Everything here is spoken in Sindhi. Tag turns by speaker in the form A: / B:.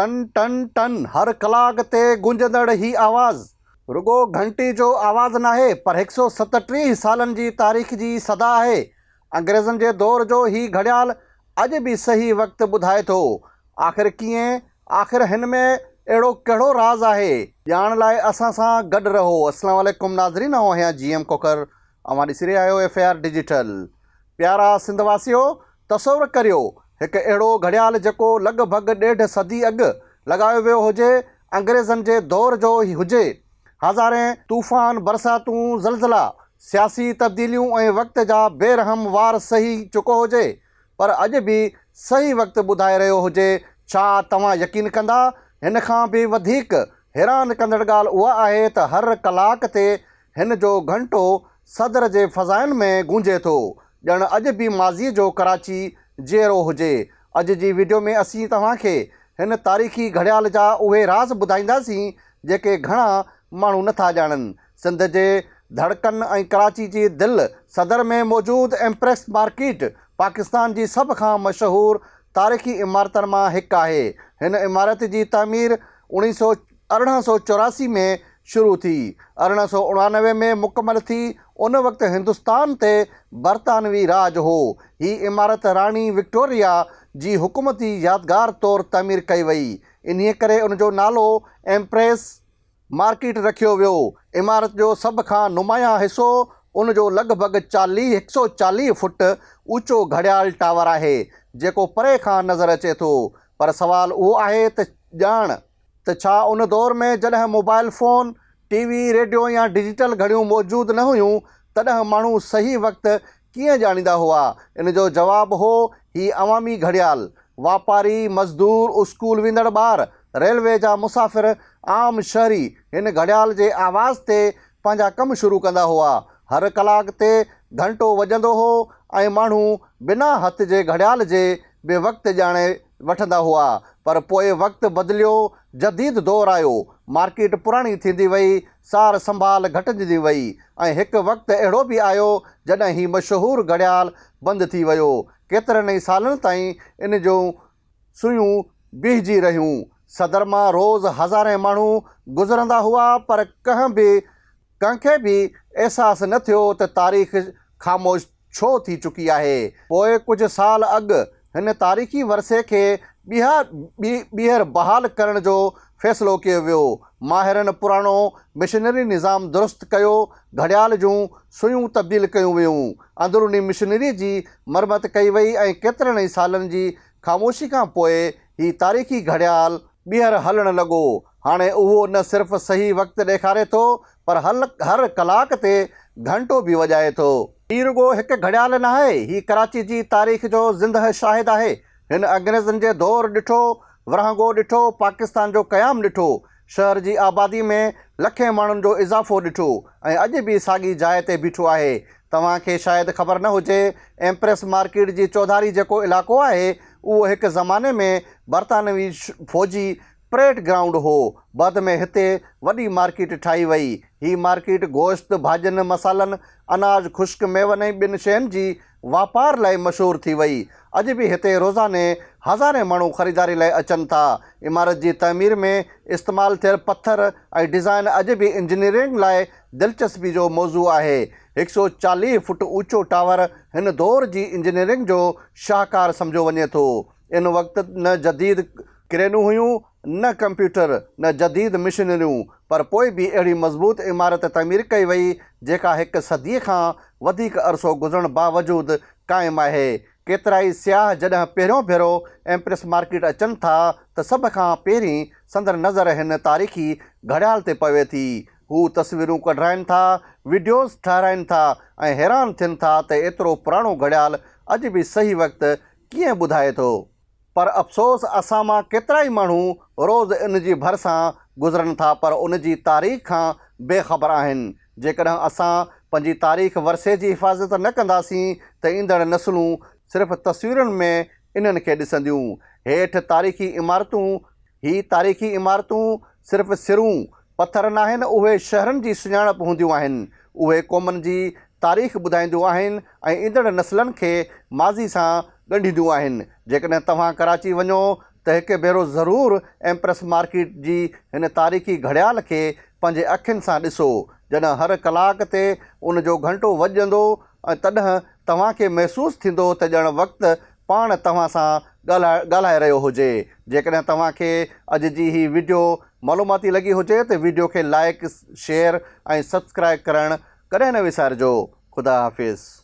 A: ٽن ٽن ٽن هر ڪلاڪ تي گونجندڙ هي آواز رڳو گهنٽي جو آواز ناهي پر هڪ سئو 37 سالن جي تاريخ جي صدا آهي. انگريزن جي دور جو هي گهڙيال اڄ به صحيح وقت ٻڌائي ٿو. آخر ڪيئن؟ آخر هن ۾ اهڙو ڪهڙو راز آهي؟ ڄاڻ لاء اسان سان گڏ رهو. اسلام عليڪم ناظرين آئون آهيان جي ايم کوکر اوهان ڏسي رهيا آهيو ايف اي آر ڊجيٽل. پيارا سنڌ واسيو! تصور ڪريو، هڪ اهڙو گهڙيال جيڪو لڳ ڀڳ ڏيڍ صدي اڳ لڳايو ويو هجي، انگريزن جي دور جو هجي، هزارين طوفان، برساتون، زلزلا، سياسي تبديليون ۽ وقت جا بي رحم وار سهي چڪو هجي، پر اڄ به صحيح وقت ٻڌائي رهيو هجي، ڇا توهان يقين ڪندا؟ هن کان به وڌيڪ حيران ڪندڙ ڳالهه اها آهي ته هر ڪلاڪ تي هن جو گهنٽو صدر جي فضائن ۾ گونجي ٿو، ڄڻ اڄ به ماضيء جو ڪراچي جيئرو هجي. اڄ جي وڊيو ۾ اسين توهان کي هن تاريخي گهڙيال جا اهي راز ٻڌائينداسين، جيڪي گهڻا ماڻهو نٿا ڄاڻن. سنڌ جي ڌڙڪن ۽ ڪراچي جي دل صدر ۾ موجود ايمپريس مارڪيٽ پاڪستان جي سڀ کان مشهور تاريخي عمارتن مان هڪ آهي. هن عمارت جي تعمير اوڻيهه سئو 1884 ۾ شروع ٿي، 1889 ۾ مڪمل ٿي، ان وقت هندستان تي برطانوي راڄ هو. هي عمارت راڻي وڪٽوريا جي حڪومتي يادگار طور تعمير ڪئي وئي، انهيء ڪري ان جو نالو ايمپريس مارڪيٽ رکيو ويو. عمارت جو سڀ کان نمايان حصو ان جو لڳ ڀڳ چاليهه 140 فٽ اوچو گهڙيال ٽاور آهي، جيڪو پري کان نظر اچي ٿو. پر سوال اهو آهي ته ڄاڻ ته ڇا ان دور ۾ جڏهن موبائل فون، ٽي وي، ريڊيو يا ڊجيٽل گهڙيون موجود نه هيون، تڏهن ماڻهو صحيح وقت ڪيئن ڄاڻيندا هئا؟ ان جو جواب هو هي عوامي گهڙيال. واپاري، مزدور، اسڪول ويندڙ ٻار، ريلوي جا مسافر، عام شهري هن گهڙيال جي آواز تي پنهنجا ڪم شروع ڪندا هئا. هر ڪلاڪ تي گهنٽو وڄندو هو ۽ ماڻهو بنا هٿ جي گهڙيال جي به وقت ڄاڻي وٺندا هئا پر پوء وقت بدليو، جديد دور آيو، مارڪيٽ پراڻي ٿيندي وئي، سار سنڀال گهٽجندي وئي ۽ هڪ وقت اهڙو به آيو جڏهن هي مشهور گهڙيال بند ٿي ويو. ڪيترن ئي سالن تائين ان جون سوئيون بيهجي رهيون. صدر مان روز هزارين ماڻهو گذرندا هئا پر ڪنهن به ڪنهن کي به احساس نه ٿيو ته تاريخ خاموش ڇو ٿي چڪي آهي. پوء ڪجهه سال اڳ هن تاريخي ورثي کي ٻيهر بحال ڪرڻ جو فيصلو ڪيو ويو. ماهرن پراڻو مشنري نظام درست ڪيو، گهڙيال جون سوئيون تبديل ڪيون ويون، اندروني مشنري جي مرمت ڪئي وئي ۽ ڪيترن ئي سالن جي خاموشي کان پوء هي تاريخي گهڙيال ٻيهر هلڻ لڳو. هاڻي اهو نه صرف صحيح وقت ڏيکاري ٿو پر هر ڪلاڪ تي گهنٽو به وڄائي ٿو. هي رڳو هڪ گهڙيال ناهي، هي ڪراچي جي تاريخ جو زندهه شاهد آهي. هن انگريزن جي دور ڏٺو، ورهاڱو ڏٺو، پاڪستان جو قيام ڏٺو، شهر جي آبادي ۾ لکين ماڻهن جو اضافو ڏٺو ۽ اڄ به ساڳي جاء تي بيٺو آهي. توهان کي شايد خبر نه هجي، ايمپريس مارڪيٽ جي چوڌاري جيڪو علائقو آهي، اهو هڪ زماني ۾ برطانوي فوجي پريڊ گرائونڊ هو. بعد ۾ هتي وڏي مارڪيٽ ٺاهي وئي. هي مارڪيٽ گوشت، ڀاڄين، مصالحن، اناج، خشڪ ميون ۽ ٻين شين جي واپار لاء مشهور ٿي وئي. اڄ به هتي روزاني هزارين ماڻهو خريداري لاء اچن ٿا. عمارت جي تعمير ۾ استعمال ٿيل پٿر ۽ ڊزائن اڄ به انجنيئرنگ لاء دلچسپي جو موضوع آهي. 140 فٽ اوچو ٽاور هن دور جي انجنيئرنگ جو شاهڪار سمجهيو وڃي ٿو. ان وقت نه جديد ڪرينون هيون، نه ڪمپيوٽر، نه جديد مشنريون، پر پوء به اهڙي مضبوط عمارت تعمير ڪئي وئي، جيڪا هڪ صديء کان وڌيڪ عرصو گذرڻ باوجود قائم آهي. ڪيترائي سياح جڏهن پهريون ڀيرو ايمپريس مارڪيٽ اچن ٿا ته سڀ کان پهرين سندن نظر هن تاريخي گهڙيال تي پوي ٿي. هو تصويرون ڪڍرائين ٿا، وڊيوز ٺاهرائين ٿا ۽ حيران ٿين ٿا ته ايترو پراڻو گهڙيال اڄ به صحيح وقت ڪيئن ٻڌائي ٿو. پر افسوس اسان مان ڪيترائي ماڻهو روز ان جي ڀرسان گذرن ٿا پر ان جي تاريخ کان بي خبر آهن. جيڪڏهن اسان پنهنجي تاريخ ورثي جي حفاظت نه ڪنداسين ته ايندڙ نسلون صرف تصويرن ۾ انهن کي ڏسنديون. هيٺ تاريخي عمارتون هي تاريخي عمارتون صرف سرون، پٿر ناهن، اهي شهرن جي سڃاڻپ هونديون آهن. اهي قومن جي تاريخ ٻڌائينديون آهن ۽ ايندڙ نسلن کي ماضي سان ڳنڍينديون آهن. جيڪڏهن توهان ڪراچي وڃو ته هڪ ڀيرو ضرور ايمپريس مارڪيٽ جي هن تاريخي گهڙيال کي پنهنجي اکين سان ڏسو. جڏهن هر ڪلاڪ تي ان جو گهنٽو وڄندو ۽ تڏهن توهان کي محسوس ٿيندو ته ڄڻ وقت پاڻ توهان سان ڳالهائي رهيو هجي. جيڪڏهن توهان کي اڄ جي هي وڊيو معلوماتي لڳي هجي ته وڊيو کي لائيڪ، شيئر ۽ سبسڪرائيب ڪرڻ ڪڏهن نه وسارجو. خدا حافظ.